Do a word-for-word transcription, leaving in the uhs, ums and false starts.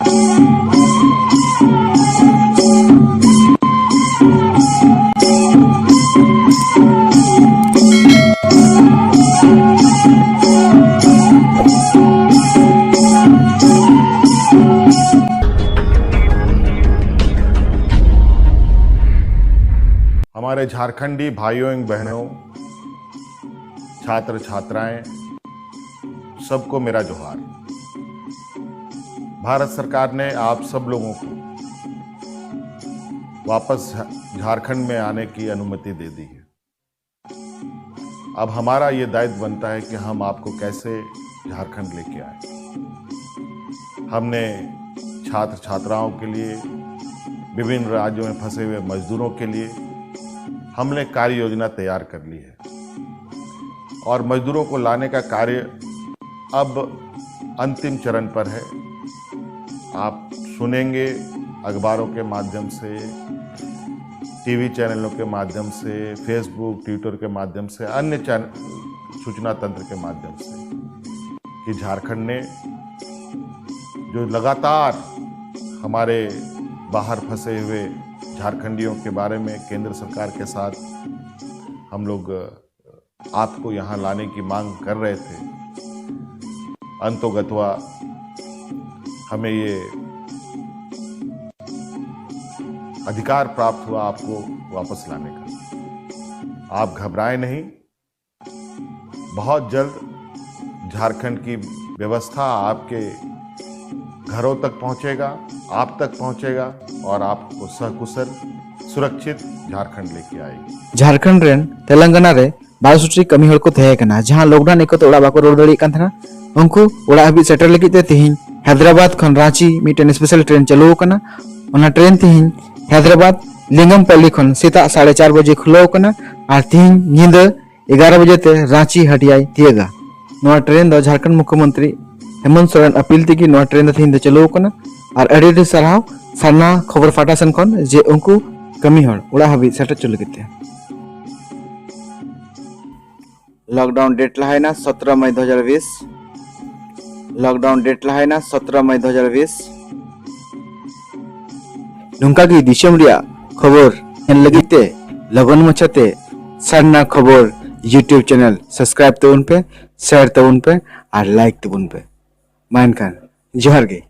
हमारे झारखंडी भाइयों एवं बहनों, छात्र छात्राएं, सबको मेरा जोहार। भारत सरकार ने आप सब लोगों को वापस झा- झारखंड में आने की अनुमति दे दी है। अब हमारा ये दायित्व बनता है कि हम आपको कैसे झारखंड लेके आए। हमने छात्र छात्राओं के लिए, विभिन्न राज्यों में फंसे हुए मजदूरों के लिए हमने कार्य योजना तैयार कर ली है और मजदूरों को लाने का कार्य अब अंतिम चरण पर है। आप सुनेंगे अखबारों के माध्यम से, टीवी चैनलों के माध्यम से, फेसबुक, ट्विटर के माध्यम से, अन्य चैनल, सूचना तंत्र के माध्यम से कि झारखंड ने जो लगातार हमारे बाहर फंसे हुए झारखंडियों के बारे में केंद्र सरकार के साथ हम लोग आपको यहाँ लाने की मांग कर रहे थे, अंतोगत्वा हमें ये अधिकार प्राप्त हुआ आपको वापस लाने का। आप घबराएं नहीं, बहुत जल्द झारखंड की व्यवस्था आपके घरों तक पहुंचेगा, आप तक पहुंचेगा और आपको सकुशल सुरक्षित झारखंड लेके आएगी। ᱡᱷᱟᱲᱠᱷᱚᱸᱰ ᱨᱮᱱ ᱛᱮᱞᱮᱝᱜᱟᱱᱟ ᱨᱮ ᱵᱟᱨᱚᱥᱚ ᱴᱤ ᱠᱟᱹᱢᱤ ᱦᱚᱲ ᱠᱚ ᱛᱟᱦᱮᱸ ᱠᱟᱱᱟ, ᱡᱟᱦᱟᱸ ᱞᱚᱠᱰᱟᱣᱩᱱ ᱤᱠᱟᱹᱛᱮ ᱚᱲᱟᱜ ᱵᱟᱠᱚ ᱨᱩᱣᱟᱹᱲ ᱫᱟᱲᱮᱭᱟᱜ ᱠᱟᱱ ᱛᱟᱦᱮᱱᱟ᱾ ᱩᱱᱠᱩ ᱚᱲᱟᱜ ᱦᱟᱹᱵᱤᱡ ᱥᱮᱴᱮᱨ ᱞᱟᱹᱜᱤᱫ ᱛᱮ ᱛᱮᱦᱮᱧ ᱦᱟᱭᱫᱨᱟᱵᱟᱫ ᱠᱷᱚᱱ ᱨᱟᱸᱪᱤ ᱢᱤᱫᱴᱮᱱ ᱥᱯᱮᱥᱟᱞ ᱴᱨᱮᱱ ᱪᱟᱹᱞᱩ ᱟᱠᱟᱱᱟ᱾ ᱚᱱᱟ ᱴᱨᱮᱱ ᱛᱮᱦᱮᱧ ᱦᱟᱭᱫᱨᱟᱵᱟᱫ ᱞᱤᱝᱜᱟᱢᱯᱟᱞᱞᱤ ᱠᱷᱚᱱ ᱥᱮᱛᱟᱜ ᱥᱟᱲᱮ ᱪᱟᱨ ᱵᱟᱡᱮ ᱠᱷᱩᱞᱟᱹᱣ ᱟᱠᱟᱱᱟ ᱟᱨ ᱛᱮᱦᱮᱧ ᱧᱤᱫᱟᱹ ᱮᱜᱟᱨᱚ ᱵᱟᱡᱮ ᱛᱮ ᱨᱟᱸᱪᱤ ᱦᱟᱹᱴᱤᱭᱟᱭ ᱛᱤᱭᱟᱹᱜᱟ᱾ ᱱᱚᱣᱟ ᱴᱨᱮᱱ ᱫᱚ ᱡᱷᱟᱲᱠᱷᱚᱸᱰ ᱢᱩᱠᱷᱭᱚᱢᱚᱱᱛᱨᱤ ᱦᱮᱢᱚᱱᱛ ᱥᱚᱨᱮᱱ ᱟᱯᱤᱞ ᱛᱮᱜᱮ ᱱᱚᱣᱟ ᱴᱨᱮᱱ ᱫᱚ ᱛᱮᱦᱮᱧ ᱫᱚ ᱪᱟᱹᱞᱩ ᱟᱠᱟᱱᱟ᱾ ᱟᱨ ᱟᱹᱰᱤ ᱟᱹᱰᱤ ᱥᱟᱨᱦᱟᱣ ᱥᱟᱨᱱᱟ ᱠᱷᱚᱵᱚᱨ ᱯᱟᱦᱴᱟ ᱥᱮᱱ ᱠᱷᱚᱱ ᱡᱮ ᱩᱱᱠᱩ ᱠᱟᱹᱢᱤ ᱦᱚᱲ ᱚᱲᱟᱜ ᱦᱟᱹᱵᱤᱡ ᱥᱮᱴᱮᱨ ᱦᱚᱪᱚ ᱞᱟᱹᱜᱤᱫ ᱛᱮ᱾ ᱞᱚᱠᱰᱟᱣᱩᱱ ᱰᱮᱴ ᱞᱟᱦᱟᱭᱮᱱᱟ ᱥᱚᱛᱨᱚ ᱢᱟᱭ ᱫᱩ ᱦᱟᱡᱟᱨ ᱵᱤᱥ᱾ ᱞᱚᱠᱰᱟᱣᱩᱱ ᱰᱮᱴ ᱞᱟᱦᱟᱭᱮᱱᱟ ᱥᱚᱛᱨᱚ ᱢᱟᱭ ᱫᱩ ᱦᱟᱡᱟᱨ ᱵᱤᱥ᱾ ᱱᱚᱝᱠᱟ ᱜᱮ ᱫᱤᱥᱚᱢ ᱨᱮᱭᱟᱜ ᱠᱷᱚᱵᱚᱨ ᱧᱮᱞ ᱞᱟᱹᱜᱤᱫ ᱛᱮ ᱞᱚᱜᱚᱱ ᱢᱟᱪᱷᱟᱛᱮ ᱥᱟᱨᱱᱟ ᱠᱷᱚᱵᱚᱨ YouTube channel subscribe ᱛᱟᱵᱚᱱ ᱯᱮ, share ᱛᱟᱵᱚᱱ ᱯᱮ ᱟᱨ like ᱛᱟᱵᱚᱱ ᱯᱮ᱾ ᱢᱟ ᱮᱱᱠᱷᱟᱱ ᱡᱚᱦᱟᱨ ᱜᱮ᱾